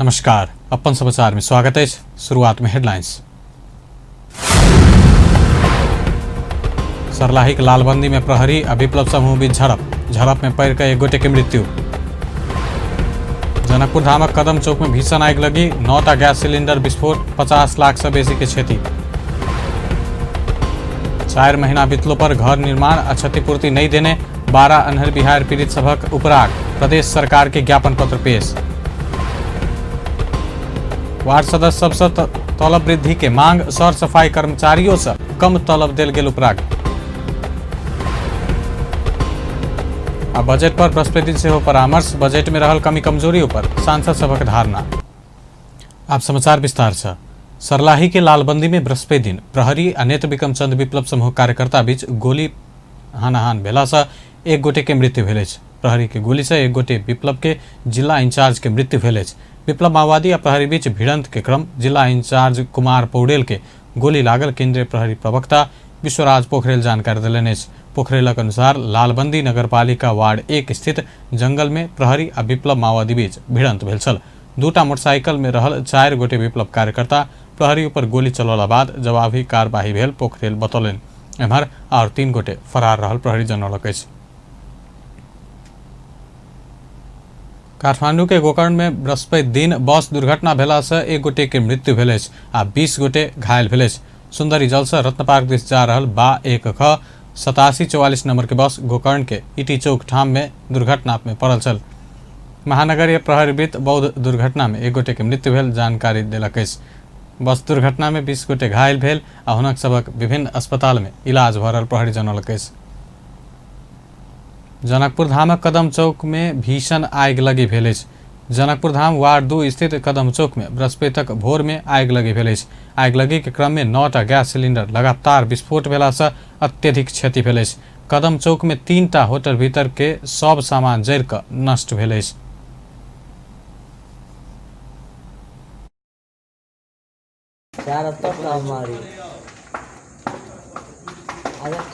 नमस्कार, अपन समाचार में स्वागत है। शुरुआत में हेडलाइंस। सर्लाहीक लालबंदी में प्रहरी आ विप्लव समूह बीच झड़प, झड़प में पड़ि कऽ एक गोटे के मृत्यु। जनकपुर धामक कदम चौक में भीषण आगि लगी, 9टा गैस सिलेंडर विस्फोट, 50 लाख से बेसी के क्षति। 4 महीना बीतलो पर घर निर्माण आ क्षतिपूर्ति नहीं देने 12 अन्हर बिहार पीड़ित सभक उपराग, प्रदेश सरकार के ज्ञापन पत्र पेश। वार्ड सदस्य सबसे तलब वृद्धि के मांग, सर सफाई कर्मचारियों से कम तलब देल गेल उपराग। आ बजट पर बृहस्पति दिन सेहो परामर्श, बजट में रहल कमी कमजोरी पर सांसद सभक धारणा। आप समाचार विस्तार से। सर्लाही के लालबंदी में बृहस्पति दिन प्रहरी आ नेत्र विक्रम चंद विप्लव समूह कार्यकर्ता बीच गोली हानाहान भेला से एक गोटे के मृत्यु भेल अछि। प्रहरी के गोली से एक गोटे विप्लव के जिला इंचार्ज के मृत्यु भेल अछि। विप्लव माओवादी आ प्रहरी बीच भिड़ंत के क्रम जिला इंचार्ज कुमार पौडेल के गोली लागल केंद्रीय प्रहरी प्रवक्ता विश्वराज पोखरेल जानकारी देलनि अछि। पोखरेलक अनुसार लालबंदी नगरपालिका वार्ड 1 स्थित जंगल में प्रहरी आ विप्लव माओवादी बीच भिड़ंत भेल छल। 2टा मोटरसाइकिल में रहल 4 गोटे विप्लव कार्यकर्ता प्रहरी ऊपर गोली चलौला बाद जवाबी कार्यवाही भेल पोखरेल बतौलनि। एम्हर और 3 गोटे फरार रहल प्रहरी जनौलक अछि। काठमांडू के गोकर्ण में बृहस्पति दिन बस दुर्घटना भेला से एक गोटे के मृत्यु भेल अछि आ 20 गोटे घायल भेल अछि। सुंदरी जल से रत्न पार्क दिस जा रहल बा 1 ख 8744 नंबर के बस गोकर्ण के इटी चौक ठाम में दुर्घटना में पड़ल छल। महानगरीय प्रहरी वृत्त बौद्ध दुर्घटना में एक गोटे के मृत्यु भेल जानकारी देलक अछि। बस दुर्घटना में 20 गोटे घायल भेल आ हुनक सभक विभिन्न अस्पताल में इलाज भऽ रहल प्रहरी जनौलक अछि। जनकपुर धामक कदम चौक में भीषण आगि लगी भेल अछि। जनकपुर धाम वार्ड 2 स्थित कदम चौक में बृहस्पतिक भोर में आगि लगी भेल अछि। आगि लगी के क्रम में 9टा गैस सिलेंडर लगातार विस्फोट भेला से अत्यधिक क्षति भेल अछि। कदम चौक में 3टा होटल भीतर के सब सामान जरि कऽ नष्ट भेल अछि।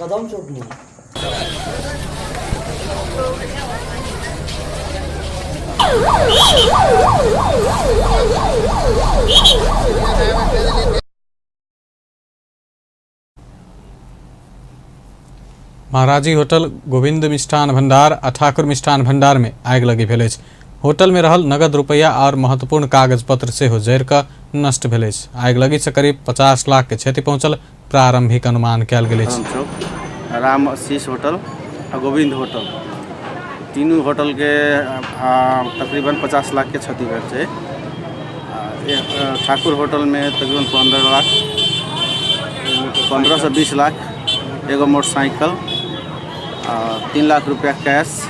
कदम चौक में महाराजी होटल, गोविंद मिष्ठान भंडार आ ठाकुर मिष्ठान भंडार में आगि लगी भेल अछि। होटल में रहल नगद रुपया और महत्वपूर्ण कागज पत्र सेहो जरि कऽ नष्ट भेल अछि। आगि लगी से करीब 50 लाख के क्षति पहुंचल प्रारंभिक अनुमान कयल गेल अछि। चौक, राम आशीष होटल आ गोविंद होटल, तीनू होटल के तकरीबन 50 लाख के क्षति भेल छै। ठाकुर होटल में तकरीबन 15 लाख, 15 से 20 लाख, एगो मोटरसाइकिल, 3 लाख रुपया कैश।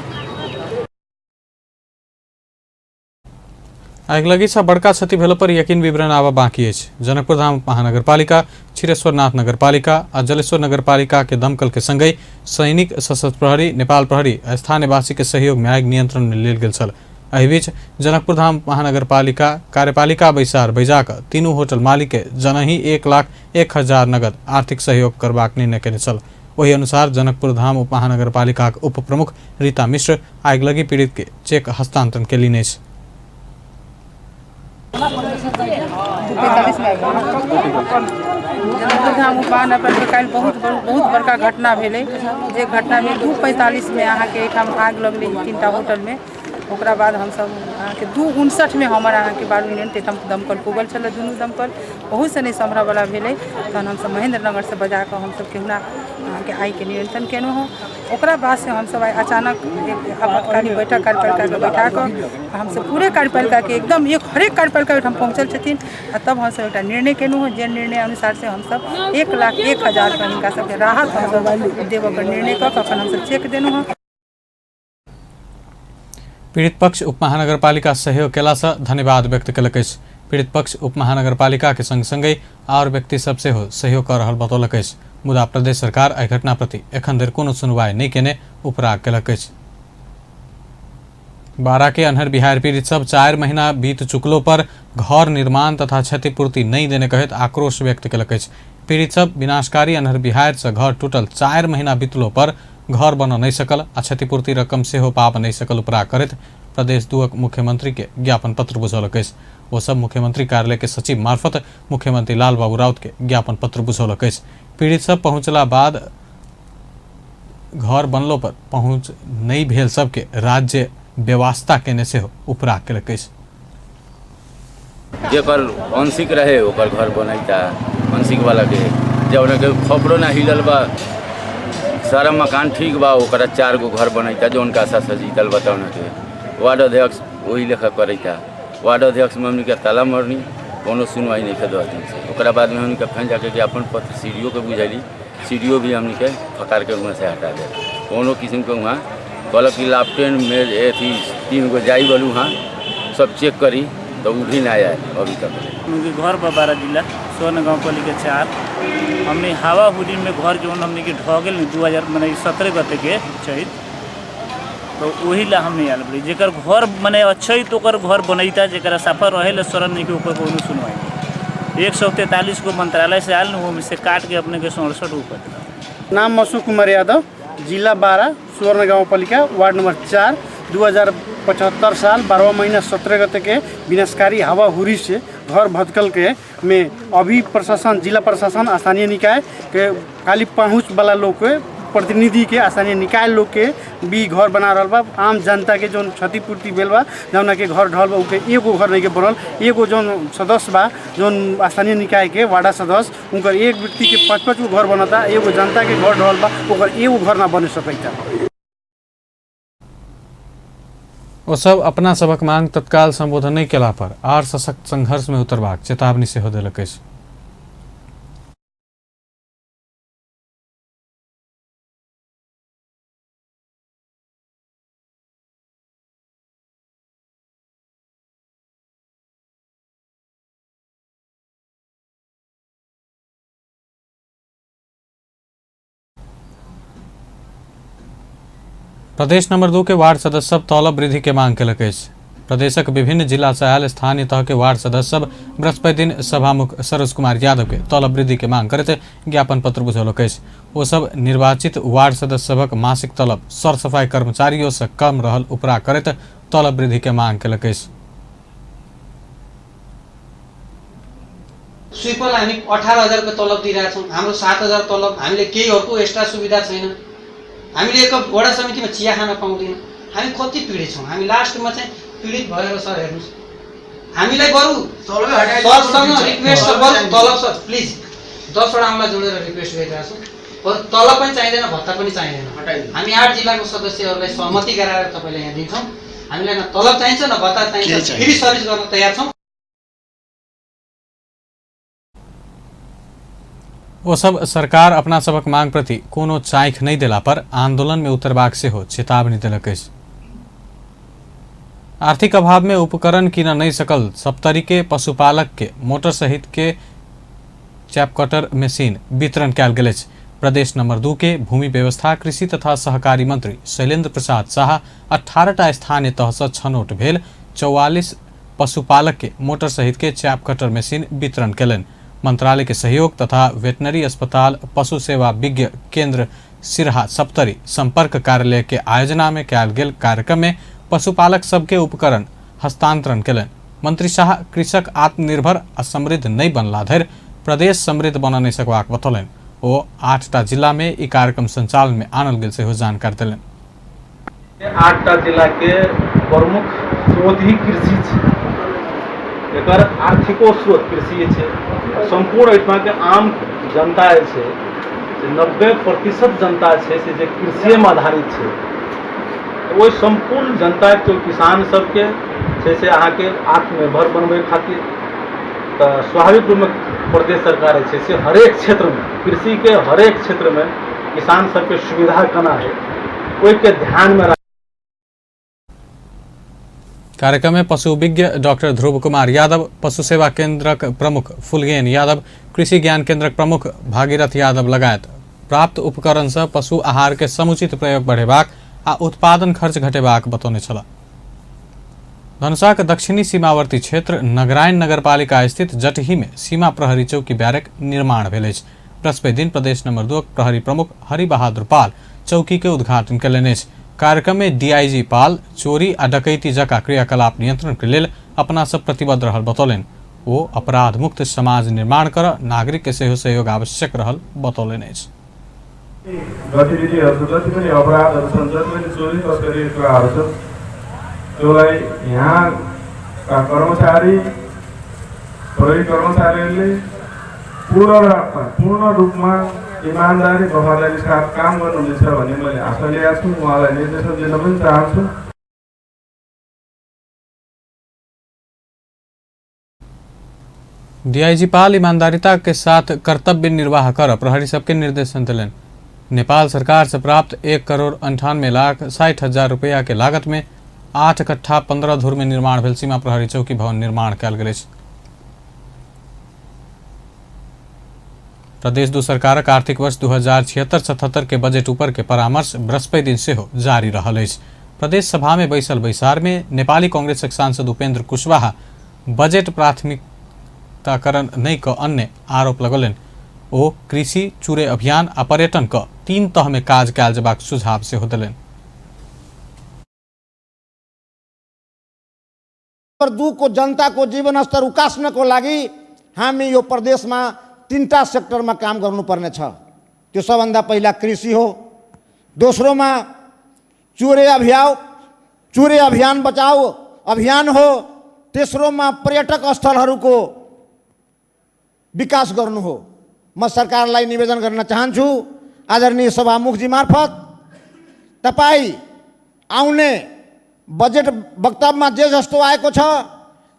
आगिलगी से बड़का क्षति भेल पर यकीन विवरण आबऽ बाकी अछि। जनकपुर धाम महानगरपालिका, क्षीरेश्वरनाथ नगरपालिका आ जलेश्वर नगरपालिका के दमकल के संगहि सैनिक, सशस्त्र प्रहरी, नेपाल प्रहरी आ स्थानीयवासी के सहयोग में आगि नियंत्रण में लेल गेल छल। एहि बीच जनकपुर धाम महानगरपालिका कार्यपालिका बैसार बैजा कऽ तीनू होटल मालिक के जनहि 1,01,000 नगद आर्थिक सहयोग करबाक निर्णय केने छल। ओहि अनुसार जनकपुर धाम उप महानगरपालिकाक उप प्रमुख रीता मिश्र आगिलगी पीड़ित के चेक हस्तांतरण केलनि अछि। जनकपुर धाम उप महानगरपालिका काल्हि बहुत बहुत बड़का घटना भेलै। जे घटनामे 2:45 में अहाँके एहिठाम आगि लगलै 3टा होटलमे। ओकरा बाद हमसब अहाँके 2:59 में हमर अहाँके बारू यूनियन एहिठाम दमकल पुगल छलै, दुनू दमकल ओहूसँ नहि सम्हरऽवला भेलै। तहन हमसब महेन्द्र नगरसँ बजाकऽ हमसब केहुना अहाँके आगिके नियंत्रण केलहुँ हँ। ओकरा बादसँ हमसब आइ अचानक एक आपातकालीन बैठक कार्यपालिकाके बैठा कऽ हमसब पूरे कार्यपालिकाके एकदम एक हरेक कार्यपालिका ओहिठाम पहुँचल छथिन आ तब हमसब एकटा निर्णय केलहुँ हँ। जे निर्णय अनुसार से हमसब 1,01,000 रुपया हिनका सबके राहत हमसब देबऽके निर्णय कऽ कऽ अपन हमसब चेक देलहुँ हँ। पीड़ित पक्ष उप महानगरपालिका सहयोग केला से धन्यवाद व्यक्त केलक अछि। पीड़ित पक्ष उप महानगरपालिका के संग संगहि और व्यक्ति सब सेहो सहयोग कऽ रहल बतौलक अछि। मुदा प्रदेश सरकार एहि घटना प्रति एखन धरि कोनो सुनवाई नहि केने उपराग केलक अछि। बारा के अन्हर बिहार पीड़ित सब 4 महीना बीत चुकलो पर घर निर्माण तथा क्षतिपूर्ति नहि देने कहैत आक्रोश व्यक्त केलक अछि। पीड़ित सब विनाशकारी अन्हर बिहार से घर टूटल 4 महीना बीतलो पर घर बन नहीं सकल आ क्षतिपूर्ति रकम सेहो पाब नहीं सकल उपराग करैत प्रदेश 2 मुख्यमंत्री के ज्ञापन पत्र बुझौलक अछि। ओ सब मुख्यमंत्री कार्यालय के सचिव मार्फत मुख्यमंत्री लालबाबू राउत के ज्ञापन पत्र बुझौलक अछि। पीड़ित सब पहुंचला बाद घर बनलो पर पहुंच नहि भेल सबके राज्य व्यवस्था केने सेहो उपराग केलक अछि। जेकर आंशिक रहे ओकर घर बनैता, आंशिक वाला के जौन के खपड़ो ना हिलल बा, सारा मकान ठीक बा, ओकरा 4 गो घर बनैता जौन का आशा से जीतल बा तौन के। वार्ड अध्यक्ष वही लेखा करैता। वार्ड अध्यक्ष में हमनी के ताला मरनी, कोनो सुनवाई नहीं 10 दिन से। ओकरा बाद में हमनी के फिर जाके ज्ञापन पत्र सी डी ओ के बुझैली, सी डी ओ भी हमनी के फकार के वहाँ से हटा दे। कोनो किस्म के वहाँ कहलक कि लापटेन में अथी 3 गो जाई बलू वहाँ सब चेक करी तो वो भी ना आए अभी तक। उनके घर पर 12 जिला स्वर्ण गाँव पालिका 4 हमने हवा हुडी में घर जो हमने के ढह गेल 2017 गते के चैत, तो वही ला हमने आयल बड़ी। जेकर घर मने अच्छे तो ओकर घर बनैता, जेकर सफर रहे ला शरण नहीं के ऊपर कोनो सुनवाई नहीं। 143 गो मंत्रालय से आयल, वो में से काट के अपने के 67 गो कर दिला। नाम अशोक कुमार यादव, जिला 12, सुवर्ण गाँव पालिका, वार्ड नंबर 4, 2075 साल 12 महीना 17 गते के विनाशकारी हवा हुरी से घर भटकल के में अभी प्रशासन, जिला प्रशासन, स्थानीय निकाय के खाली पहुँच वाला लोग के प्रतिनिधि के स्थानीय निकाय लोग के भी घर बना रहा बा। आम जनता के जौन क्षतिपूर्ति भेल बा, जौना के घर ढल बा, उके एगो घर नहीं के बनल। एगो जौन सदस्य बा, जौन स्थानीय निकाय के वार्डा सदस्य, उनकर एक व्यक्ति के 5-5 गो घर बनता, एगो जनता के घर ढल बा, ओकर एगो घर ना बन सकता। ओ सब अपना सबक मांग तत्काल संबोधन नहीं केला पर आर सशक्त संघर्ष में उतरबाक चेतावनी सेहो देलक अछि। प्रदेश नंबर 2 के वार्ड सदस्य सब तलब वृद्धि के मांग केलक अछि। प्रदेशक विभिन्न जिला से आयल स्थानीय तह के वार्ड सदस्य सब बृहस्पति दिन सभामुख सरोज कुमार यादव के तलब वृद्धि के मांग करैत ज्ञापन पत्र बुझौलक अछि। ओ सब निर्वाचित वार्ड सदस्य सबक मासिक तलब सरसफाई कर्मचारियों से कम रहल उपरा करैत तलब वृद्धि के मांग केलक अछि। स्वीपरलाई हामी 18,000 को तलब दिइरहेका छौँ, हाम्रो 7,000 तलब, हामीले केही अर्को एक्स्ट्रा सुविधा छैन, हामीले एक वडा समितिमा चिया खान पाउँदैनौँ, हामी कति पीडित छौँ। हामी लास्टमा चाहिँ पीडित भएर सर हेर्नुहोस्, हामीलाई बरु सरसँग रिक्वेस्ट छ, बरु तलब सर प्लिज 10वटा औँला जोडेर रिक्वेस्ट गरिरहेको छौँ, बरु तलब पनि चाहिँदैन, भत्ता पनि चाहिँदैन। हामी 8 जिल्लाको सदस्यहरूलाई सहमति गराएर तपाईँलाई यहाँ दिन्छौँ। हामीलाई न तलब चाहिन्छ न भत्ता चाहिन्छ, फ्री सर्भिस गर्न तयार छौँ। ओ सब सरकार अपना सबक मांग प्रति कोनो चाइख नहीं देला पर आंदोलन में उतरबाक सेहो चेतावनी देलक अछि। आर्थिक अभाव में उपकरण किन नहीं सकल सप्तरी के पशुपालक के मोटर सहित के चैप कटर मशीन वितरण कयल गेल अछि। प्रदेश नंबर 2 के भूमि व्यवस्था कृषि तथा सहकारी मंत्री शैलेन्द्र प्रसाद शाह 18टा स्थानीय तह से छनौट भेल 44 पशुपालक के मोटर सहित के चैप कटर मशीन वितरण कयलनि। मंत्रालय के सहयोग तथा वेटनरी अस्पताल पशु सेवा विज्ञ केंद्र सिरहा सप्तरी संपर्क कार्यालय के आयोजना में कयल गेल कार्यक्रम में पशुपालक सबके उपकरण हस्तांतरण कयलनि। मंत्री शाह कृषक आत्मनिर्भर आ समृद्ध नहीं बनला धरि प्रदेश समृद्ध बन नहीं सकबाक बतौलनि। ओ 8टा जिला में ई कार्यक्रम संचालन में आनल गेल सेहो जानकारी देलनि। 8टा जिला के प्रमुख स्रोत ही कृषि छै, एकर आर्थिको स्रोत कृषि छै। सम्पूर्ण एहिठाम के आम जनता जे छै से 90% जनता छै से जे कृषिएमे आधारित छै। ओहि सम्पूर्ण जनताके किसान सबके छै से अहाँके आत्मनिर्भर बनबै खातिर तऽ स्वाभाविक रूपमे प्रदेश सरकार जे छै से हरेक क्षेत्रमे कृषिके हरेक क्षेत्रमे किसान सबके सुविधा केना है ओहिके ध्यानमे राख। कार्यक्रम में पशु विज्ञ डॉक्टर ध्रुव कुमार यादव, पशु सेवा केंद्रक प्रमुख फुलगेन यादव, कृषि ज्ञान केंद्रक प्रमुख भागीरथ यादव लगायत प्राप्त उपकरण से पशु आहार के समुचित प्रयोग बढ़ेबाक आ उत्पादन खर्च घटेबाक बतौने छलाह। धनुषाक दक्षिणी सीमावर्ती क्षेत्र नगरायण नगरपालिका स्थित जटही में सीमा प्रहरी चौकी बैरक निर्माण भेल अछि। बृहस्पति दिन प्रदेश नंबर 2 प्रहरी प्रमुख हरिबहादुर पाल चौकी के उद्घाटन कयलनि अछि। कार्यक्रम में डीआईजी पाल चोरी आ डकैती जका क्रियाकलाप नियंत्रण के लेल अपना सब प्रतिबद्ध रहल बतौलनि। ओ अपराध मुक्त समाज निर्माण कर नागरिक के सेहो सहयोग आवश्यक रहल बतौलनि अछि। गतिविधिहरू जति पनि अपराधहरू छन्, जति पनि चोरी तस्करी कुराहरू छन्, त्यसलाई यहाँका कर्मचारी प्रहरी कर्मचारीहरूले पूर्ण रूपमा इमान्दारी वफादारी साथ काम गर्नुहुनेछ भन्ने मैले आशा लिएको छु। उहाँलाई निर्देशन दिन पनि चाहन्छु। डीआईजी पाल ईमानदारिता के साथ कर्तव्य निर्वाह कर प्रहरी सबके निर्देशन दिलनि। नेपाल सरकार से प्राप्त 1,98,60,000 रुपया के लागत में 8 कट्ठा 15 धुर में निर्माण भेल सीमा प्रहरी चौकी भवन निर्माण कयल गेल अछि। प्रदेश 2 सरकारक आर्थिक वर्ष 2076-77 के बजट ऊपर के परामर्श बृहस्पति दिन सेहो जारी रहल अछि। प्रदेश सभा में बैसल बैसार में नेपाली कांग्रेसक सांसद उपेंद्र कुशवाहा बजट प्राथमिकताकरण नहि क अन्य आरोप लगौलनि। ओ कृषि, चूरे अभियान आ पर्यटन क 3 तह में काज कयल जेबाक सुझाव सेहो देलनि। नम्बर 2 को जनताको जीवनस्तर उकास्नको लागि हामी यो प्रदेशमा 3 सेक्टरमा काम गर्नुपर्ने छ। त्यो सबभन्दा पहिला कृषि हो, दोस्रोमा चुरे अभियान बचाऊ अभियान हो, तेस्रोमा पर्यटक स्थलहरूको विकास गर्नु हो। म सरकारलाई निवेदन गर्न चाहन्छु आदरणीय सभामुखजी मार्फत, तपाई आउने बजेट वक्तव्यमा जे जस्तो आएको छ,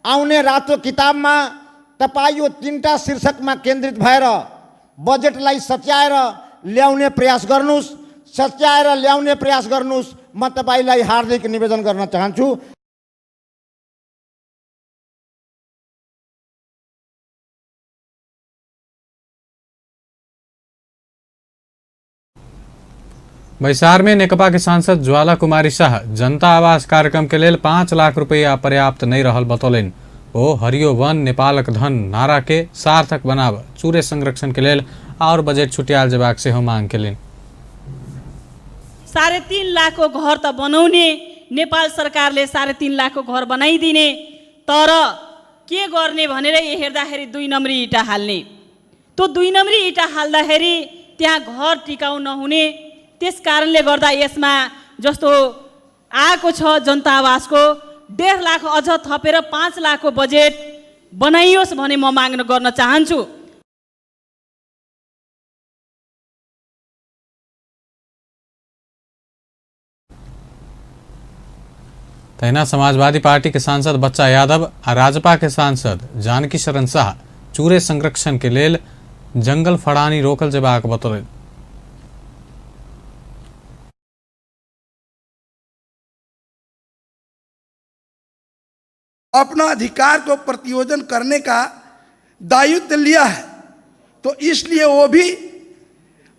आउने रातो किताबमा तपाई यो 3 शीर्षकमा केन्द्रित भएर बजेटलाई सच्याएर ल्याउने प्रयास गर्नुस्, सच्याएर ल्याउने प्रयास गर्नुस्। म तपाईलाई हार्दिक निवेदन गर्न चाहन्छु। बैसार में नेकपा के सांसद ज्वाला कुमारी शाह जनता आवास कार्यक्रम के लेल 5 लाख रुपया पर्याप्त नहीं रहल बतौलनि। ओ हरियो वन नेपालक धन नारा के सार्थक बनाब चूरे संरक्षण के लेल और बजट छुट्याल जेबाक सेहो मांग केलनि। 3.5 लाखको घर त बनाउने, नेपाल सरकारले 3.5 लाखको घर बनाइदिने, तर के गर्ने भनेर हेर्दाखेरि 2 नम्बरी इँटा हाल्ने। त्यो 2 नम्बरी इँटा हाल्दाखेरि त्यहाँ घर टिकाउ नहुने, त्यस कारणले गर्दा यसमा जस्तो आएको छ जनता आवासको 1.5 लाख अझ थपेर 5 लाखको बजेट बनाइयोस् भने म माग्न गर्न चाहन्छु। तहिना समाजवादी पार्टी के सांसद बच्चा यादव आ राजपा के सांसद जानकी शरण शाह चूरे संरक्षण के लेल जंगल फड़ानी रोकल जेबाक बतौलनि। अपना अधिकार को प्रतियोजन करने का दायित्व लिया है, तो इसलिए वो भी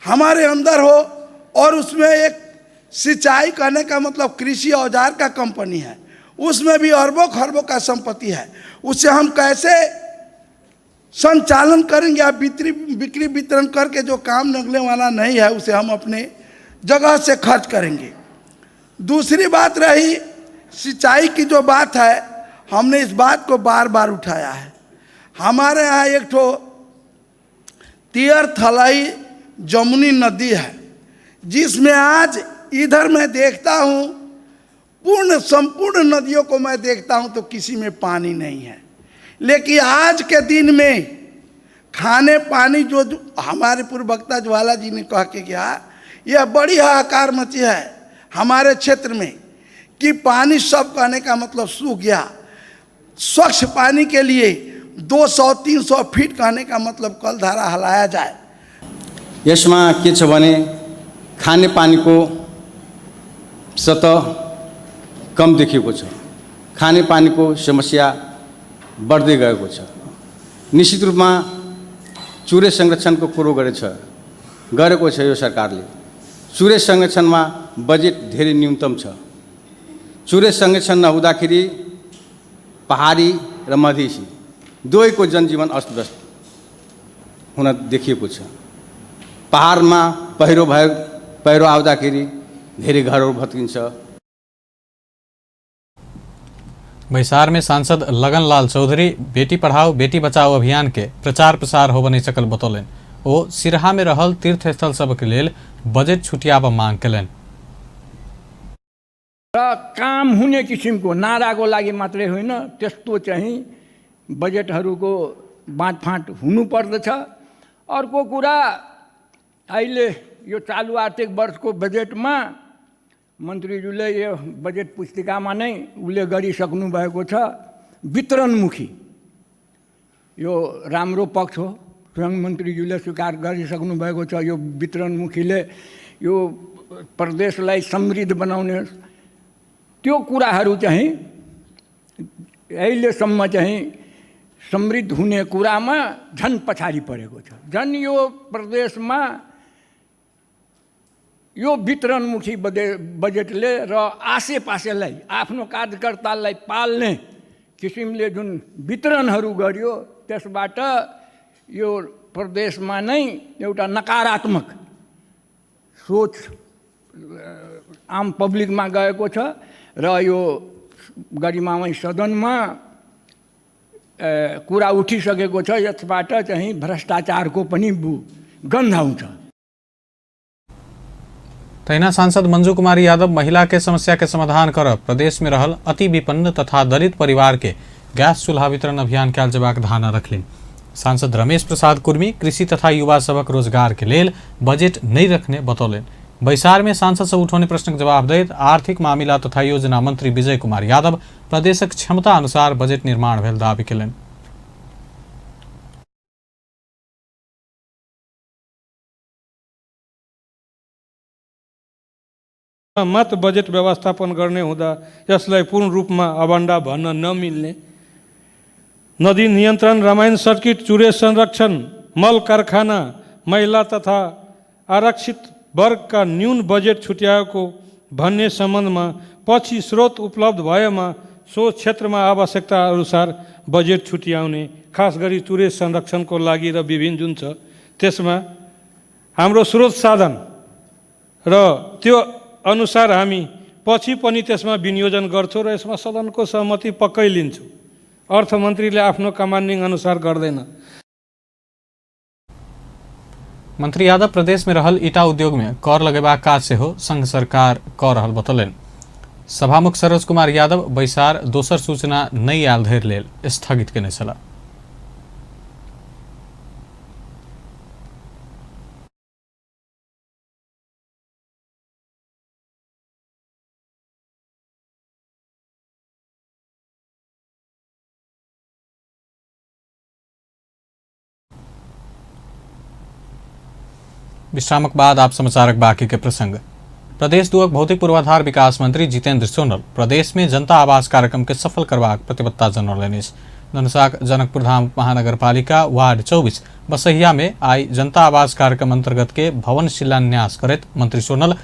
हमारे अंदर हो। और उसमें एक सिंचाई करने का मतलब कृषि औजार का कंपनी है, उसमें भी अरबों खरबों का संपत्ति है, उसे हम कैसे संचालन करेंगे? आप बिक्री वितरण करके जो काम निकलने वाला नहीं है उसे हम अपने जगह से खर्च करेंगे। दूसरी बात रही सिंचाई की जो बात है, हमने इस बात को बार बार उठाया है। हमारे यहाँ एक ठो तीर्थलाई जमुनी नदी है, जिसमें आज इधर मैं देखता हूँ पूर्ण संपूर्ण नदियों को मैं देखता हूँ तो किसी में पानी नहीं है। लेकिन आज के दिन में खाने पानी जो हमारे पूर्ववक्ता ज्वाला जी ने कह के गया, यह बड़ी हाहाकार मची है हमारे क्षेत्र में कि पानी सब कहने का मतलब सूख गया। स्वच्छ पानी के लिए 200-300 फीट कहने का मतलब कल धारा हलाया जाए। यसमा के छ भने खाने पानीको सतह कम देखिएको छ, खाने पानीको समस्या बढ्दै गएको छ। निश्चित रूपमा चुरे संरक्षणको कुरो गरेको छ यो सरकारले। चुरे संरक्षणमा बजेट धेरै न्यूनतम छ। चुरे संरक्षण नहुँदाखेरि पहाडी र मधेसी दुवैको जनजीवन अस्तव्यस्त हुन देखिएको छ। पहाडमा पहिरो आउँदाखेरि धेरै घरहरू भत्किन्छ। बैसार में सांसद लगनलाल चौधरी बेटी पढ़ाओ बेटी बचाओ अभियान के प्रचार प्रसार होब नहि सकल बतौलनि। ओ सिरहा में रहल तीर्थ स्थल सबके लेल बजट छुटियाब मांग केलनि। र काम हुने किसिमको नाराको लागि मात्रै होइन, त्यस्तो चाहिँ बजेटहरूको बाँडफाँट हुनुपर्दछ। अर्को कुरा, अहिले यो चालु आर्थिक वर्षको बजेटमा मन्त्रीज्यूले यो बजेट पुस्तिकामा नै उल्लेख गरिसक्नु भएको छ, वितरणमुखी यो राम्रो पक्ष हो। स्वयं मन्त्रीज्यूले स्वीकार गरिसक्नु भएको छ, यो वितरणमुखीले यो प्रदेशलाई समृद्ध बनाउने त्यो कुराहरू चाहिँ अहिलेसम्म चाहिँ समृद्ध हुने कुरामा झन् पछाडि परेको छ। झन् यो प्रदेशमा यो वितरणमुखी बजेटले र आसेपासेलाई आफ्नो कार्यकर्तालाई पाल्ने किसिमले जुन वितरणहरू गरियो त्यसबाट यो प्रदेशमा नै एउटा नकारात्मक सोच आम पब्लिकमा गएको छ र यो गरिमामय सदनमा कुरा उठिसकेको छ। यसबाट चाहिँ भ्रष्टाचारको पनि गन्ध आउँछ। तहिना सांसद मंजू कुमारी यादव महिला के समस्या के समाधान कर प्रदेश में रहल अति विपन्न तथा दलित परिवार के गैस चूल्हा वितरण अभियान कयल जेबाक धारणा रखलिन। सांसद रमेश प्रसाद कुर्मी कृषि तथा युवा सबक रोजगार के लेल बजट नहीं रखने बतौलनि। बैसार में सांसद सब उठौने प्रश्नक जवाब दैत आर्थिक मामिला तथा योजना मंत्री विजय कुमार यादव प्रदेशक क्षमता अनुसार बजट निर्माण भेल दावी केलनि। मात्र बजेट व्यवस्थापन गर्ने हुँदा यसलाई पूर्ण रूपमा अवान्डा भन्न नमिल्ने, नदी नियन्त्रण, रामायण सर्किट, चुरे संरक्षण, मल कारखाना, महिला तथा आरक्षित वर्गका न्यून बजेट छुट्याएको भन्ने सम्बन्धमा पछि स्रोत उपलब्ध भएमा सो क्षेत्रमा आवश्यकता अनुसार बजेट छुट्याउने, खास गरी चुरे संरक्षणको लागि र विभिन्न जुन छ त्यसमा हाम्रो स्रोत साधन र त्यो अनुसार हामी पछि पनि त्यसमा विनियोजन गर्छौँ र यसमा सदनको सहमति पक्कै लिन्छौँ। अर्थमन्त्रीले आफ्नो कमान्डिङ अनुसार गर्दैन। मंत्री यादव प्रदेश में रहल ईटा उद्योग में कर लगेबाक काज सेहो संघ सरकार कऽ रहल बतौलनि। सभामुख सरोज कुमार यादव बैसार दोसर सूचना नहि आयल धरि लेल स्थगित केने छलाह। विश्रामक बाद आप समाचारक बाकी के प्रसंग। प्रदेश दुअक भौतिक पूर्वाधार विकास मंत्री जितेंद्र सोनल प्रदेश में जनता आवास कार्यक्रम के सफल करबाक प्रतिबद्धता जनौलनि अछि। धनुषाक जनकपुर धाम महानगरपालिका वार्ड 24 बसहिया में आई जनता आवास कार्यक्रम अंतर्गत के भवन शिलान्यास करैत मंत्री सोनल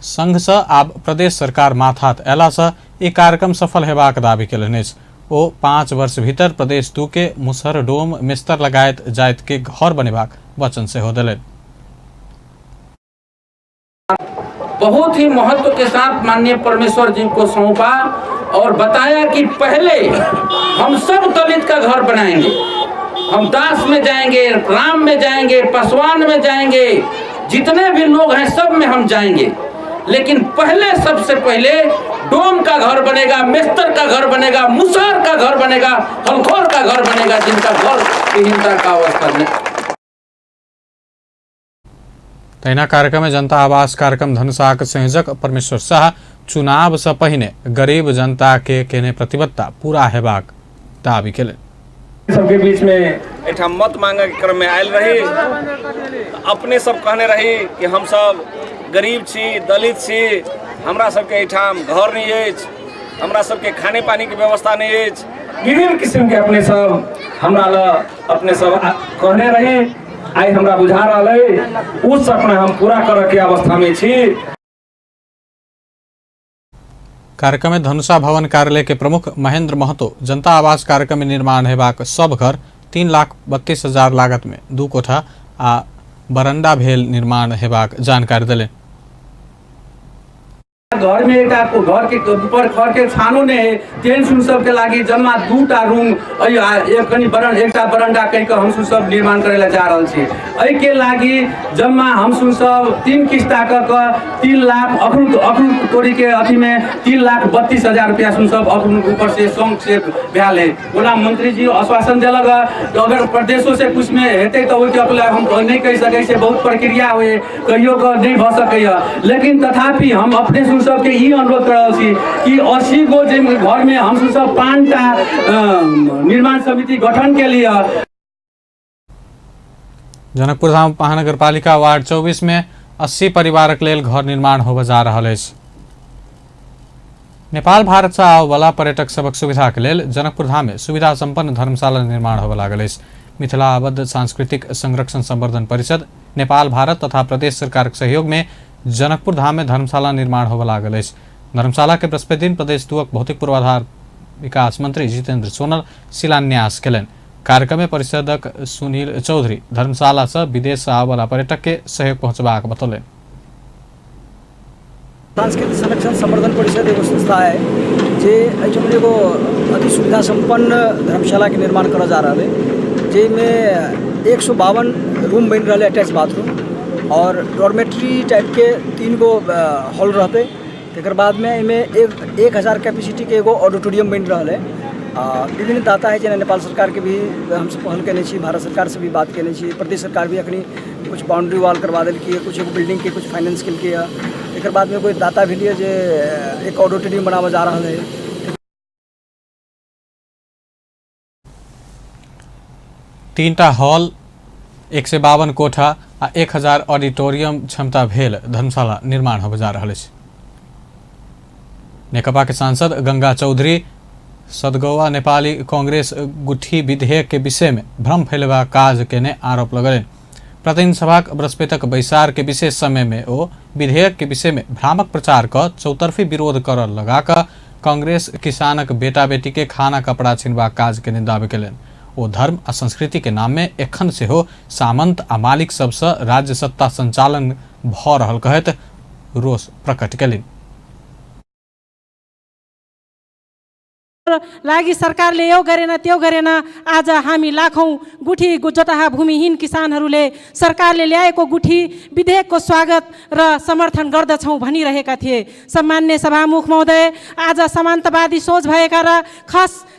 संघ से आब प्रदेश सरकार माथात अयला से ई कार्यक्रम सफल हेबाक दावी केलनि अछि। ओ 5 वर्ष भीतर प्रदेश 2 के मुसहर डोम मेस्तर लगायत जाति के घर बनेबाक वचन सेहो देलनि। बहुत ही महत्व के साथ माननीय परमेश्वर जी को सौंपा और बताया कि पहले हम सब दलित का घर बनाएंगे, हम दास में जाएंगे, राम में जाएंगे, पासवान में जाएंगे, जितने भी लोग हैं सब में हम जाएंगे, लेकिन पहले सबसे पहले डोम का घर बनेगा, मेस्तर का घर बनेगा, मुसहर का घर बनेगा, हलखोर का घर बनेगा, जिनका घर विहीनता का अवस्था में। तहिना कार्यक्रम में जनता आवास कार्यक्रम धनुषाक संयोजक परमेश्वर शाह चुनाव से पहिने गरीब जनता के केने प्रतिबद्धता पूरा हेबाक दावी केलनि। सबके बीच में एठाम मत मांगे के क्रम में आयल रही, अपने सब कहने रही कि हम सब गरीब छी, दलित छी, हमरा सबके एठाम घर नहीं अछि, हमरा सबके खाने पानी के व्यवस्था नहीं अछि, विभिन्न किस्म के अपने सब हमरा ल अपने सब कहने रही। आई हमरा बुझा रहल है उस सपना हम पूरा करे के अवस्था में छी। कार्यक्रम में धनुषा भवन कार्यालय के प्रमुख महेंद्र महतो जनता आवास कार्यक्रम में निर्माण हेबाक सब घर 3,32,000 लागत में 2 कोठा आ बरंडा भेल निर्माण हेबाक जानकारी देलनि। घर में एकटा घर के ऊपर खर के छानो नहीं है, तेहन सुन सबके लागि जम्मा 2टा रूम एक कनि एकटा बरंडा कहि के हम सब निर्माण करे ला जा रहल छी। एहिके लागि जम्मा हम सब 3 किस्ता क के 3 लाख अखन तोरी के अथी में 3,32,000 रुपया सुन सब अखन ऊपर से संघ से भेल है। ओना मंत्री जी आश्वासन देलक अगर प्रदेशो से कुछ में हेतै तऽ ओहिके अप्लाई हम नहीं कहि सकै छियै, बहुत प्रक्रिया हुए कहियो के नहीं भऽ सकैया, लेकिन तथापि हम अपने सुन सबके ई अनुरोध कर रहल छी कि 80 गो जे घर में हम सब 5टा निर्माण समिति गठन के लिए। जनकपुर धाम महानगरपालिका वार्ड 24 में 80 परिवारक लेल घर निर्माण होबय जा रहल अछि। नेपाल भारत से आबयवला पर्यटक सबक सुविधा के लेल जनकपुर धाम में सुविधा संपन्न धर्मशाला निर्माण होबय लागल अछि। मिथिला आबद्ध सांस्कृतिक संरक्षण संवर्धन परिषद नेपाल भारत तथा प्रदेश सरकारक सहयोग में जनकपुर धाम में धर्मशाला निर्माण होबय लागल अछि। धर्मशाला के बृहस्पति दिन प्रदेश 2 भौतिक पूर्वाधार विकास मंत्री जितेंद्र सोनल शिलान्यास केलनि। कार्यक्रम में परिषदक सुनील चौधरी धर्मशाला से विदेश से आबयवला पर्यटक के सहयोग पहुंचबाक बतौलनि। सांस्कृतिक संरक्षण संवर्धन परिषद एगो संस्था है जे एहिठाम एगो अति सुविधा संपन्न धर्मशाला के निर्माण करऽ जा रहा है, जाहिमे 152 रूम बनि रहल है, अटैच बाथरूम और डॉर्मेट्री टाइप के 3 गो हॉल रहते। तकर बादमे एहिमे 1000 कैपेसिटी के एगो ऑडिटोरियम बनि रहल है। विभिन्न दाता है जेना नेपाल सरकार के भी हमसब पहल केने छी, भारत सरकार से भी बात केने छी, प्रदेश सरकार भी अखनी कुछ बाउंड्री वॉल करवा देलकै, कुछ एगो बिल्डिंग के कुछ फाइनेंस केलकै है। एक बाद में कोई दाता भी लिए जे एक ऑडिटोरियम बनाबऽ जा रहल है। 3टा हॉल, 152 कोठा आ 1000 ऑडिटोरियम क्षमता भेल धर्मशाला निर्माण होबय जा रहल अछि। नेकपा के सांसद गंगा चौधरी सदगौवा नेपाली कांग्रेस गुठी विधेयक के विषय में भ्रम फैलेबाक काज केने आरोप लगौलनि। प्रतिनिधि सभाक बृहस्पतिक बैसार के विशेष समय में ओ विधेयक के विषय में भ्रामक प्रचार क चौतरफी विरोध करऽ लगा कऽ कांग्रेस किसानक बेटा बेटी के खाना कपड़ा छिनबाक काज केने दावी केलनि। ओ धर्म आ संस्कृति के नाम में एखन सेहो सामंत आ मालिक सबसँ राज्य सत्ता संचालन भऽ रहल कहैत रोष प्रकट केलनि। लागि सरकारले यो गरेन त्यो गरेन, आज हामी लाखौँ गुठी जोटाहा भूमिहीन किसानहरूले सरकारले ल्याएको गुठी विधेयकको स्वागत र समर्थन गर्दछौँ भनिरहेका थिए। सम्मान्य सभामुख महोदय, आज समान्तवादी सोच भएका र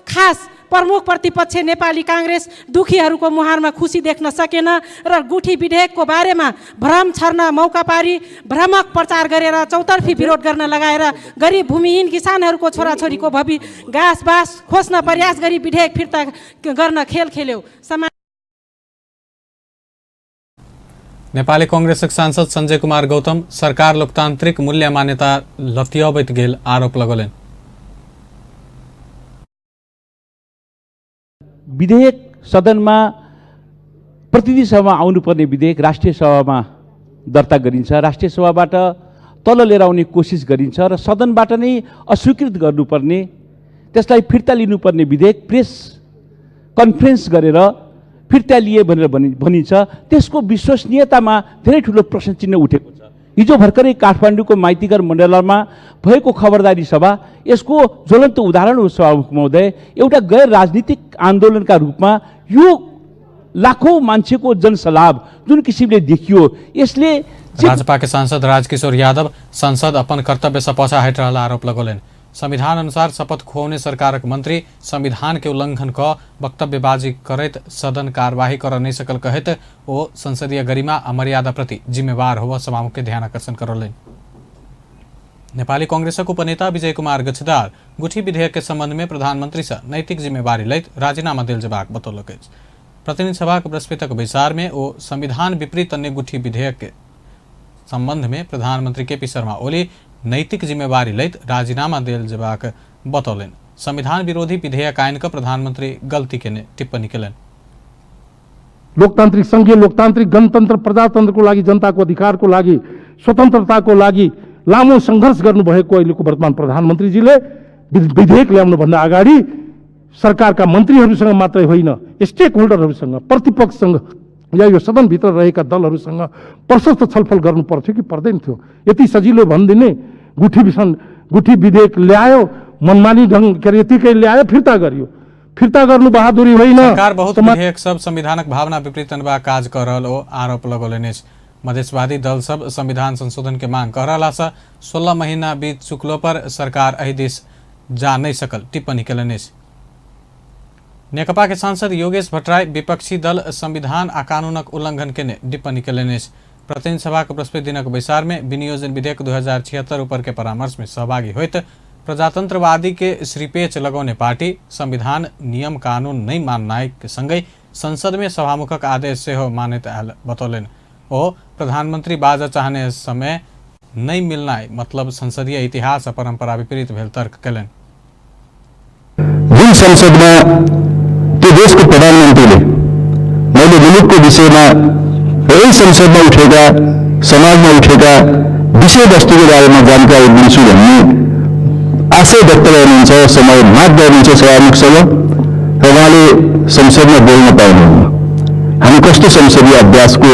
खास प्रमुख प्रतिपक्ष नेपाली काङ्ग्रेस दुखीहरूको मुहारमा खुसी देख्न सकेन र गुठी विधेयकको बारेमा भ्रम छर्न मौका पारी भ्रामक प्रचार गरेर चौतर्फी विरोध गर्न लगाएर गरिब भूमिहीन किसानहरूको छोराछोरीको भवि घाँस बाँस खोज्न प्रयास गरी विधेयक फिर्ता गर्न खेल खेल्यो। नेपाली कांग्रेसक सांसद संजय कुमार गौतम सरकार लोकतांत्रिक मूल्य मान्यता लतियबैत गेल आरोप लगौलनि। विधेयक सदनमा प्रतिनिधि सभामा आउनुपर्ने विधेयक राष्ट्रिय सभामा दर्ता गरिन्छ, राष्ट्रिय सभाबाट तल लिएर आउने कोसिस गरिन्छ र सदनबाट नै अस्वीकृत गर्नुपर्ने, त्यसलाई फिर्ता लिनुपर्ने विधेयक प्रेस कन्फरेन्स गरेर फिर्ता लिए भनेर भनिन्छ। त्यसको विश्वसनीयतामा धेरै ठुलो प्रश्न चिन्ह उठेको छ। हिजो भर्खरै काठमाडौँको माइतीघर मण्डलामा भएको खबरदारी सभा यसको ज्वलन्त उदाहरण हो। सभामुख महोदय, एउटा गैर राजनीतिक आन्दोलनका रूपमा यो लाखौँ मान्छेको जनसलाभ जुन किसिमले देखियो, यसले राजपा के सांसद राजकिशोर यादव संसद अपन कर्तव्य से पाछा हटि रहल आरोप लगौलनि। संविधान अनुसार शपथ खुऔने सरकारक मंत्री संविधान के उल्लंघन क वक्तव्यबाजी करैत सदन कार्यवाही कर नहीं सकल कहैत ओ संसदीय गरिमा आ मर्यादा प्रति जिम्मेवार होबय सभामुख के ध्यान आकर्षण करौलनि। नेपाली कांग्रेसक उपनेता विजय कुमार गच्छदार गुठी विधेयक के संबंध में प्रधानमंत्री से नैतिक जिम्मेवारी लैत राजीनामा देल जेबाक बतौलक अछि। प्रतिनिधि सभाक बृहस्पतिक बैसार में ओ संविधान विपरीत अन्य गुठी विधेयक के संबंध में प्रधानमंत्री केपी शर्मा ओली नैतिक जिम्मेवारी लैत राजीनामा देल जेबाक बतौलनि। संविधान विरोधी विधेयक आनि कऽ प्रधानमंत्री गलती केने टिप्पणी केलनि। लोकतान्त्रिक संघीय लोकतान्त्रिक गणतन्त्र प्रजातन्त्रको लागि, जनताको अधिकारको लागि, स्वतन्त्रताको लागि लामो सङ्घर्ष गर्नुभएको अहिलेको वर्तमान प्रधानमन्त्रीजीले विधेयक ल्याउनुभन्दा अगाडि सरकारका मन्त्रीहरूसँग मात्रै होइन, स्टेक होल्डरहरूसँग, प्रतिपक्षसँग या यो सदनभित्र रहेका दलहरूसँग प्रशस्त छलफल गर्नु पर्थ्यो कि पर्दैन थियो? यति सजिलो भनिदिने गुठी विधेयक ल्यायो, मनमानी ढङ्ग के अरे यतिकै ल्यायो, फिर्ता गरियो। फिर्ता गर्नु बहादुरी होइन। सरकार बहुत विधेयक सब संविधानक भावना विपरीत अनबाक काज कर रहल ओ आरोप लगौलनि अछि। मधेशवादी दल सब संविधान संशोधन के मांग कर रहला सँ 16 महीना बीत चुकलो पर सरकार एहि दिस जा नहि सकल टिप्पणी केलनि अछि। नेकपा के सांसद योगेश भट्टराई विपक्षी दल संविधान आ कानूनक उल्लंघन केने टिप्पणी केलनि अछि। प्रतिनिधि सभाक बृहस्पति दिनक बैसार में विनियोजन विधेयक 2076 ऊपर के परामर्श में सहभागी होइत प्रजातंत्रवादी के श्रीपेच लगौने पार्टी संविधान नियम कानून नहीं माननाइ के संगहि संसद में सभामुखक आदेश सेहो मानैत आयल बतौलनि। ओ प्रधानमंत्री बाजऽ चाहने समय नहीं मिलनाइ मतलब संसदीय इतिहास आ परंपरा विपरीत भेल तर्क केलनि। जुन संसदमा त्यो देशको प्रधानमन्त्रीले मैले मुलुकको विषयमा र यही संसदमा उठेका समाजमा उठेका विषयवस्तुको बारेमा जानकारी दिन्छु भन्ने आशय व्यक्त गर्नुहुन्छ, समय माग गर्नुहुन्छ सभामुखसँग र उहाँले संसदमा बोल्न पाउनुहुन्न। हामी कस्तो संसदीय अभ्यासको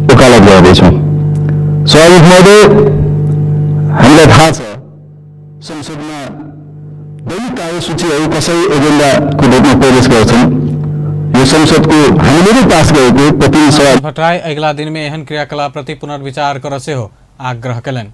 वकालत गर्दैछौँ? सभामुख महोदय, हामीलाई थाहा छ संसदमा दैनिक कार्यसूचीहरू कसरी एजेन्डाको रूपमा प्रवेश गर्छन्। यो संसदको हामीले नै पास गरेको प्रतिनिधि सभा। भट्टराई अगिला दिन में एहन क्रियाकलाप प्रति पुनर्विचार कर सेहो आग्रह केलनि।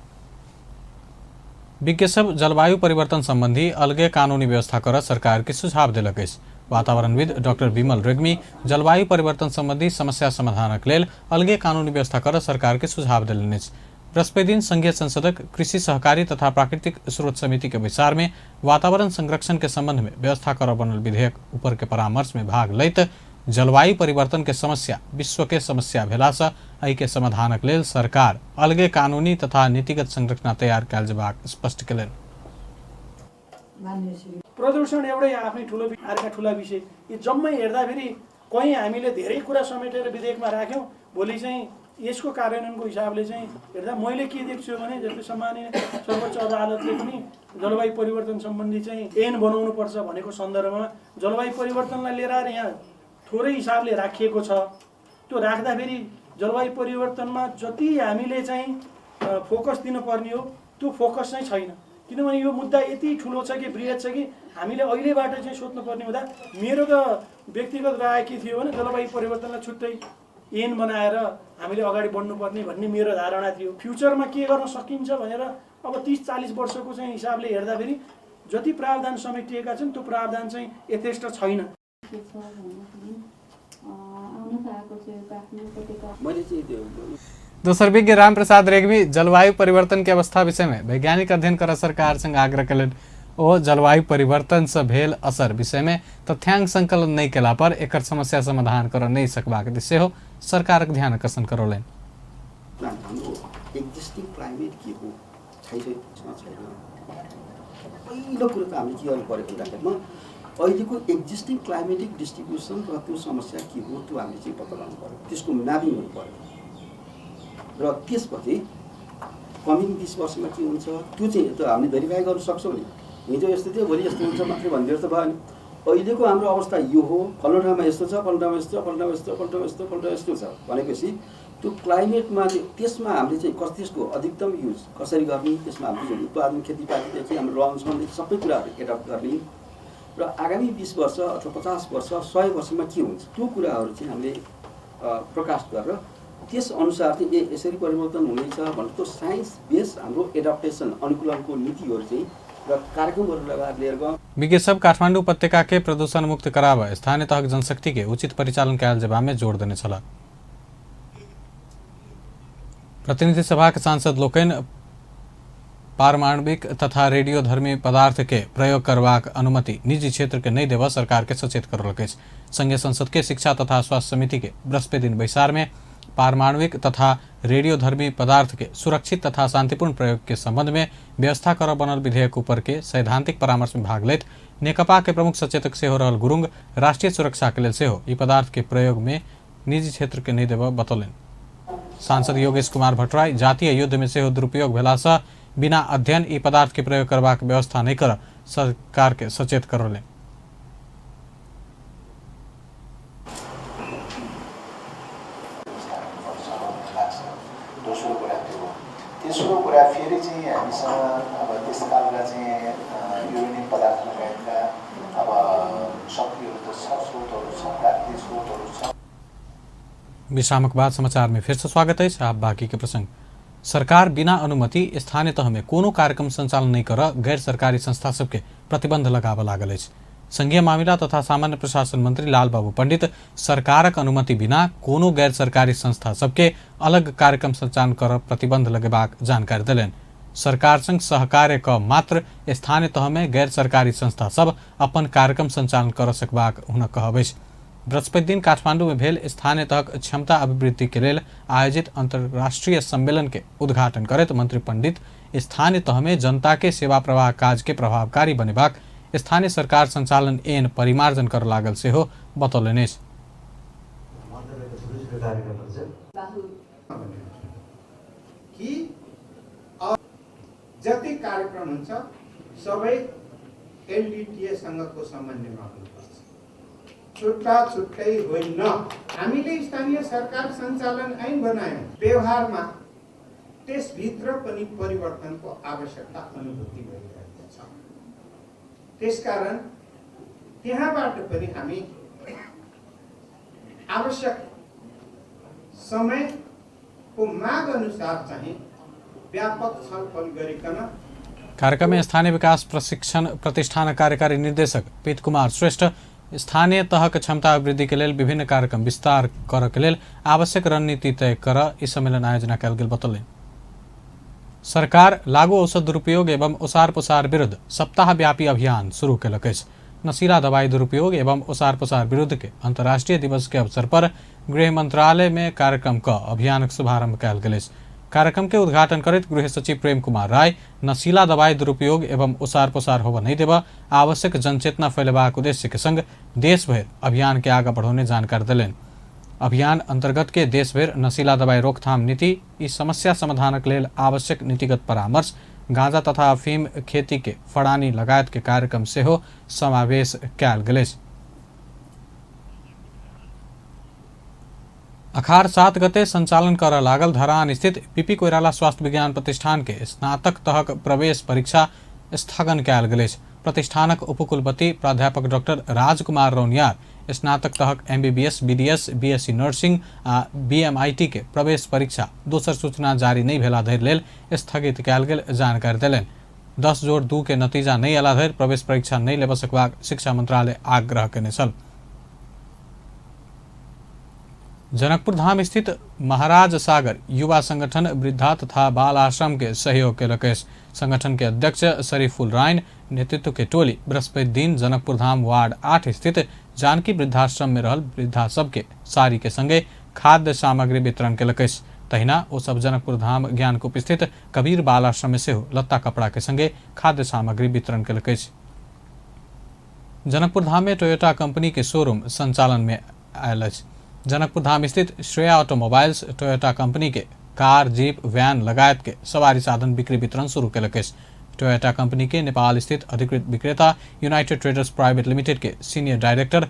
विज्ञ सब जलवायु परिवर्तन संबंधी अलगे कानूनी व्यवस्था कर सरकार के सुझाव देलक अछि। वातावरणविद डॉक्टर विमल रेग्मी जलवायु परिवर्तन संबंधी समस्या समाधानक लेल अलगे कानूनी व्यवस्था कर सरकार के सुझाव देलनि अछि। बृहस्पति दिन संघीय संसदक कृषि सहकारी तथा प्राकृतिक स्रोत समिति के बैसार में वातावरण संरक्षण के संबंध में व्यवस्था कर बनल विधेयक ऊपर के परामर्श में भाग लैत जलवायु परिवर्तन के समस्या विश्व के समस्या भेला सँ एहि के समाधानक लेल सरकार अलगे कानूनी तथा नीतिगत संरचना तैयार कयल जेबाक स्पष्ट केलनि। प्रदूषण एउटै आफ्नै ठुलो अर्का ठुला विषय, यी जम्मै हेर्दाखेरि कहीँ हामीले धेरै कुरा समेटेर विधेयकमा राख्यौँ, भोलि चाहिँ यसको कार्यान्वयनको हिसाबले चाहिँ हेर्दा मैले के देख्छु भने जस्तै सम्माननीय सर्वोच्च अदालतले पनि जलवायु परिवर्तन सम्बन्धी चाहिँ ऐन बनाउनुपर्छ भनेको सन्दर्भमा जलवायु परिवर्तनलाई लिएर आएर यहाँ थोरै हिसाबले राखिएको छ। त्यो राख्दाखेरि जलवायु परिवर्तनमा जति हामीले चाहिँ फोकस दिनुपर्ने हो त्यो फोकस चाहिँ छैन, किनभने यो मुद्दा यति ठुलो छ कि बृहत छ कि हामीले अहिलेबाट चाहिँ सोध्नुपर्ने हुँदा मेरो त व्यक्तिगत राय के थियो भने जलवायु परिवर्तनलाई छुट्टै ऐन बनाएर हामीले अगाडि बढ्नुपर्ने भन्ने मेरो धारणा थियो। फ्युचरमा के गर्न सकिन्छ भनेर अब 30-40 वर्षको चाहिँ हिसाबले हेर्दाखेरि जति प्रावधान समेटिएका छन् त्यो प्रावधान चाहिँ यथेष्ट छैन। दोसर विज्ञ रामप्रसाद रेग्मी जलवायु परिवर्तन के अवस्था विषय में वैज्ञानिक अध्ययन कर सरकार संग आग्रह केलनि। ओ जलवायु परिवर्तन से भेल असर विषय में तथ्यांक संकलन नहीं केला पर एकर समस्या समाधान कर नहीं सकबाक दिस सेहो सरकारक ध्यान आकर्षण करौलनि। हाम्रो एक्जिस्टिङ क्लाइमेट के हो छैन, पहिलो कुरो त हामीले के गर्नु पर्यो भन्दाखेरिमा अहिलेको एक्जिस्टिङ क्लाइमेटिक डिस्ट्रिब्युसन र त्यो समस्या के हो त्यो हामीले चाहिँ पत्ता लगाउनु पर्यो, त्यसको म्यापिङ हुनु पर्यो र त्यसपछि कमिङ 20 वर्षमा के हुन्छ त्यो चाहिँ त हामीले भेरिफाई गर्नु सक्छौँ नि। हिजो यस्तो थियो भोलि यस्तो हुन्छ मात्रै भनिदिएर त भएन। अहिलेको हाम्रो अवस्था यो हो, फल्नु ठाउँमा यस्तो छ, फल्नु ठाउँमा यस्तो, फल्नु ठाउँमा यस्तो, फल्नु ठाउँमा यस्तो, फल्नु ठाउँमा यस्तो छ भनेपछि त्यो क्लाइमेटमा चाहिँ त्यसमा हामीले चाहिँ कस त्यसको अधिकतम युज कसरी गर्ने, त्यसमा हामीले जुन उत्पादन खेतीपातीदेखि हाम्रो रहन सहनदेखि सबै कुराहरू एडप्ट गर्ने र आगामी 20 वर्ष अथवा 50 वर्ष 100 वर्षमा के हुन्छ त्यो कुराहरू चाहिँ हामीले प्रकाश गरेर त्यसअनुसार चाहिँ ए यसरी परिवर्तन हुनेछ भनेर त्यो साइन्स बेस हाम्रो एडप्टेसन अनुकूलनको नीतिहरू चाहिँ र कार्यक्रमहरू लगाएर लिएर गयौँ। विज्ञ सब काठमाडौँ उपत्यका के प्रदूषण मुक्त कराब स्थानीय तहक जनशक्ति के उचित परिचालन कयल जेबा में जोड़ देने छला। प्रतिनिधि सभा के सांसद लोकनि पारमाणविक तथा रेडियोधर्मी पदार्थ के प्रयोग करबाक अनुमति निजी क्षेत्र के नहीं देबऽ सरकार के सचेत करलक अछि। संघीय संसद के शिक्षा तथा स्वास्थ्य समिति के बृहस्पति दिन बैसार में पारमाणविक तथा रेडियोधर्मी पदार्थ के सुरक्षित तथा शांतिपूर्ण प्रयोग के संबंध में व्यवस्था कर बनल विधेयक ऊपर के सैद्धांतिक परामर्श में भाग लैत नेकपा के प्रमुख सचेतक सेहो रहल गुरुङ राष्ट्रीय सुरक्षा के लेल सेहो ई पदार्थ के प्रयोग में निजी क्षेत्र के नहीं देबऽ बतौलनि। सांसद योगेश कुमार भट्टराई जातीय युद्ध में सेहो दुरुपयोग भेला बिना अध्ययन ई पदार्थ के प्रयोग करबाक व्यवस्था नहीं कर सरकार के सचेत करौलनि। दोस्रो कुरा त्यो तेस्रो कुरा फेरि चाहिँ हामीसँग अब त्यस खालका चाहिँ युरेनियम पदार्थ लगायतका अब शक्तिहरू त छ, स्रोतहरू छ, प्राकृतिक स्रोतहरू छ। विश्रामक बाद समाचार में फिर से स्वागत है। आप बाकी के प्रसंग। सरकार बिना अनुमति स्थानीय तह में कोनो कार्यक्रम संचालन नहीं कर गैर सरकारी संस्था सबके प्रतिबंध लगाबऽ लागल अछि। संघीय मामिला तथा सामान्य प्रशासन मंत्री लालबाबू पंडित सरकारक अनुमति बिना कोनो गैर सरकारी संस्था सबके अलग कार्यक्रम संचालन कर प्रतिबंध लगेबाक जानकारी देलनि। सरकार संग सहकार्य क मात्र स्थानीय तह में गैर सरकारी संस्था सब अपन कार्यक्रम संचालन कर सकबाक हुनक कहब अछि। बृहस्पति दिन काठमांडू में भेल स्थानीय तहक क्षमता अभिवृद्धि के लेल आयोजित अंतर्राष्ट्रीय सम्मेलन के उद्घाटन करैत मंत्री पंडित स्थानीय तह में जनता के सेवा प्रवाह काज के प्रभावकारी बनेबाक स्थानीय सरकार संचालन एन परिमार्जन कर लागल सेहो बतौलनि अछि। जति कार्यक्रम हुन्छ सबै एलडिटिए सँगको समन्वयमा हुनुपर्छ, छुट्टा छुट्टै होइन। हामीले स्थानीय सरकार सञ्चालन ऐन बनायौँ, व्यवहारमा त्यसभित्र पनि परिवर्तनको आवश्यकता अनुभूति भइरहेको छ। त्यसकारण त्यहाँबाट पनि हामी आवश्यक समयको माग अनुसार चाहिँ व्यापक छलफल गरिकन कार्यक्रम में स्थानीय विकास प्रशिक्षण प्रतिष्ठान कार्यकारी निर्देशक पीत कुमार श्रेष्ठ स्थानीय तहक क्षमता अभिवृद्धि के लेल विभिन्न कार्यक्रम विस्तार कर के लेल आवश्यक रणनीति तय कर ई सम्मेलन आयोजना कयल गेल बतौलनि। सरकार लागू औषध दुरुपयोग एवं ओसार पोसार विरुद्ध सप्ताहव्यापी अभियान शुरू केलक अछि। नशीला दवाई दुरुपयोग एवं ओसार पोसार विरुद्ध के अंतर्राष्ट्रीय दिवस के अवसर पर गृह मंत्रालय में कार्यक्रम क अभियानक शुभारंभ कयल गेल अछि। कार्यक्रम के उद्घाटन करैत गृह सचिव प्रेम कुमार राय नशीला दवाई दुरुपयोग एवं ओसार पोसार होबय नहीं देबय आवश्यक जनचेतना फैलेबाक उद्देश्य के संग देशभरि अभियान के आगा बढ़ौने जानकारी देलनि। अभियान अंतर्गत के देशभरि नशीला दवाई रोकथाम नीति, ई समस्या समाधानक लेल आवश्यक नीतिगत परामर्श, गांजा तथा अफीम खेती के फड़ानी लगायत के कार्यक्रम सेहो समावेश कयल गेल अछि। अखार 7 गते संचालन कर लागल धरान स्थित पीपी कोइराला स्वास्थ्य विज्ञान प्रतिष्ठान के स्नातक तहक प्रवेश परीक्षा स्थगन कयल गेल अछि। प्रतिष्ठानक उपकुलपति प्राध्यापक डॉक्टर राजकुमार रौनियार स्नातक तहक एमबीबीएस, बीडीएस, बीएससी नर्सिंग आ बीएमआईटी के प्रवेश परीक्षा दोसर सूचना जारी नहीं भेला धरि लेल स्थगित कयल गेल जानकारी देलनि। 10+2 के नतीजा नहीं अयला धरि प्रवेश परीक्षा नहीं लेबऽ सकबाक शिक्षा मंत्रालय आग्रह केने छल। जनकपुर धाम स्थित महाराज सागर युवा संगठन वृद्धा तथा बाल आश्रम के सहयोग केलक अछि। संगठन के अध्यक्ष शरीफुल राइन नेतृत्व के टोली बृहस्पति दिन जनकपुर धाम वार्ड 8 स्थित जानकी वृद्धाश्रम में रहल वृद्धा सबके साड़ी के संगे खाद्य सामग्री वितरण केलक अछि। तहिना ओ सब जनकपुर धाम ज्ञानकूप स्थित कबीर बाल आश्रम में सेहो लत्ता कपड़ा के संगे खाद्य सामग्री वितरण केलक अछि। जनकपुर धाम में टोयोटा कंपनी के शोरूम संचालन में आयल अछि। जनकपुर धाम स्थित श्रेया ऑटोमोबाइल्स टोयोटा कंपनी के कार, जीप, वैन लगायत के सवारी साधन बिक्री वितरण शुरू केलक अछि। टोयोटा कंपनी के नेपाल स्थित अधिकृत विक्रेता यूनाइटेड ट्रेडर्स प्राइवेट लिमिटेड के senior director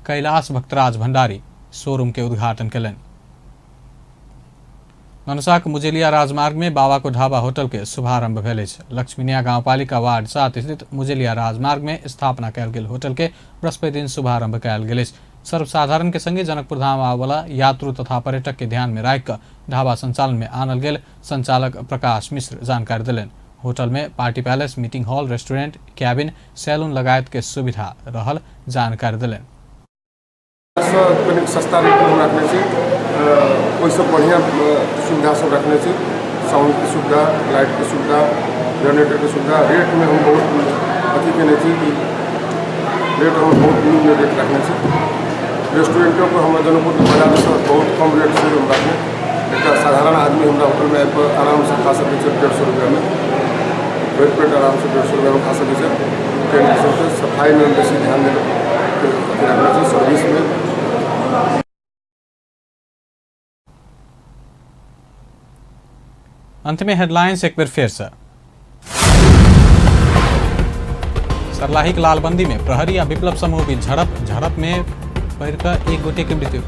Kailash Bhaktaraj Bhandari showroom के उद्घाटन केलनि। धनुषाक मुजेलिया राजमार्ग में बाबा को ढाबा होटल के शुभारंभ भेल अछि। लक्ष्मीनिया गांवपालिका वार्ड 7 स्थित मुजेलिया राजमार्ग में स्थापना कयल गेल होटल के बृहस्पति दिन शुभारंभ कयल गेल अछि। सर्वसाधारण के संगे जनकपुर धाम आबयवला यात्रु तथा पर्यटक के ध्यान में राखि कऽ ढाबा संचालन में आनल गेल संचालक प्रकाश मिश्र जानकारी देलनि। होटल में party palace, meeting hall, restaurant, cabin, saloon लगायत के सुविधा रहल जानकारी देलनि। सस्ता रेट में रखने छी, ओहिसँ बढ़िया सुविधा सब रखने छी, साउंड के सुविधा, लाइट के सुविधा, जनरेटर के सुविधा। रेट में हम बहुत अथी केने छी कि रेट हम बहुत निम्न रेट रखने छी। रेस्टोरेंटों को हम जनकपुर के बाजार से बहुत कम रेट से हम रखने। एक साधारण आदमी हमारा होटल में आबि कऽ आराम से खा सकै छै 150 रुपया में, भरि पेट आराम से 150 रुपया में खा सकै छै। सफाई में हम बेसी ध्यान देने रखने छी, सर्विस में। अंत में हेडलाइंस एक बेर फेर से। सरलाहीक लालबंदी में प्रहरी आ विप्लव समूह बीच झड़प, झड़प में पड़ि कऽ एक गोटे के मृत्यु।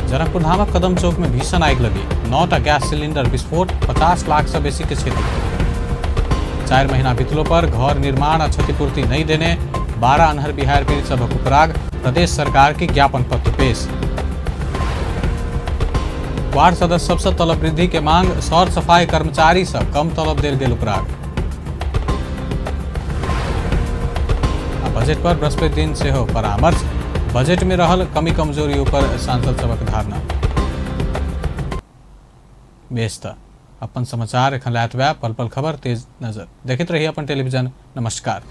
जनकपुर धामक कदम चौक में भीषण आगि लगी। 9टा गैस सिलिंडर विस्फोट, 50 लाख से बेसी के क्षति। 4 महीना बीतलो पर घर निर्माण आ क्षतिपूर्ति नहीं देने 12 अन्हर बिहार पीड़ित सभक उपराग, प्रदेश सरकार के ज्ञापन पत्र पेश। वार्ड सदस्य सबसे तलब वृद्धि के मांग, सौर सफाई कर्मचारी से कम तलब देल गेल उपराग। बजट पर बृहस्पति दिन सेहो परामर्श, बजट में रहल कमी कमजोरी ऊपर सांसद सभक धारणा। बेस त अपन समाचार एखन लायत पल पल खबर तेज नजर देखैत रही अपन टेलीविजन। नमस्कार।